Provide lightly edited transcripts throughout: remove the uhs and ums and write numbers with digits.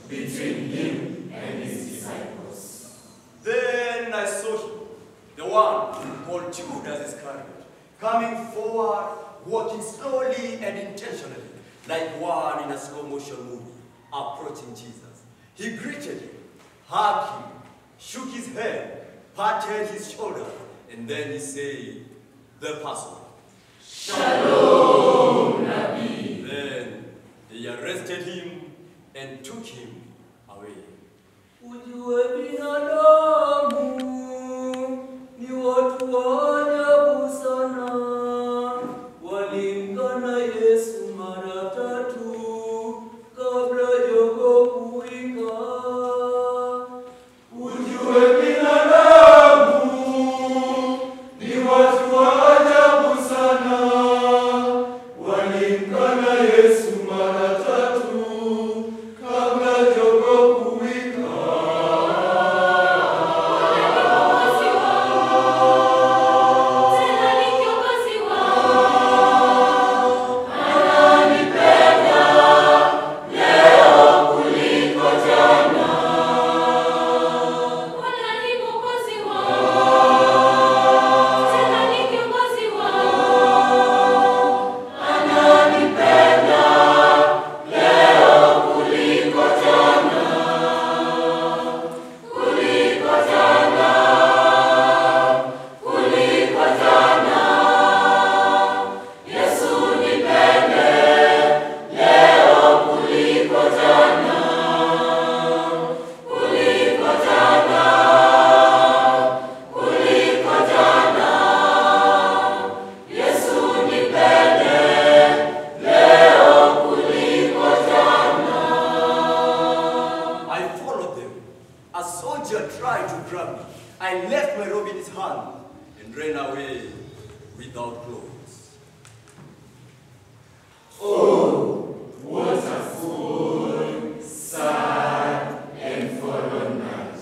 between him and his disciples. Then I saw him, the one called Judas Iscariot, coming forward, walking slowly and intentionally, like one in a slow motion movie, approaching Jesus. He greeted him, hugged him, shook his hand, patted his shoulder, and then he said, the Passover. Shalom, Rabbi. Then they arrested him and took him away. Ujue binadamu ni watu wa ajabu sana, walimkana Yesu mara tatu kabla jogoo kuwika. Ujue binadamu ni watu wa ajabu sana, walimkana Yesu mara tatu kabla jogoo kuwika. I followed them. A soldier tried to grab me. I left my robe in his hand and ran away without clothes. Oh, what a full, sad, and forlorn night.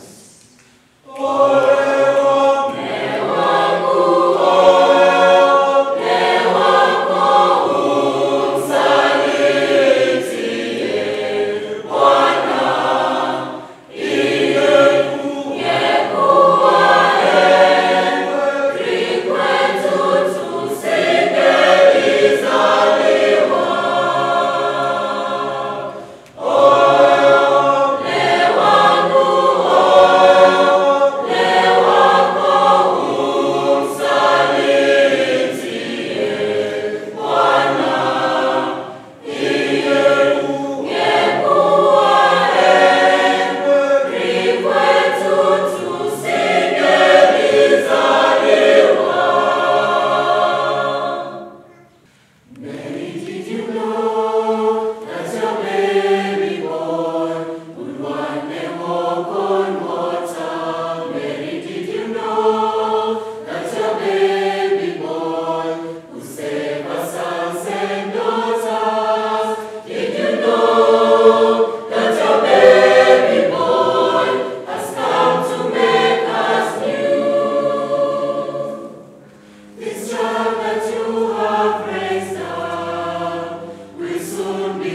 Mary, did you know that your baby boy would one day walk on water? Mary, did you know that your baby boy would save our sons and daughters? Did you know that your baby boy has come to make us new? This child that you have raised up will soon be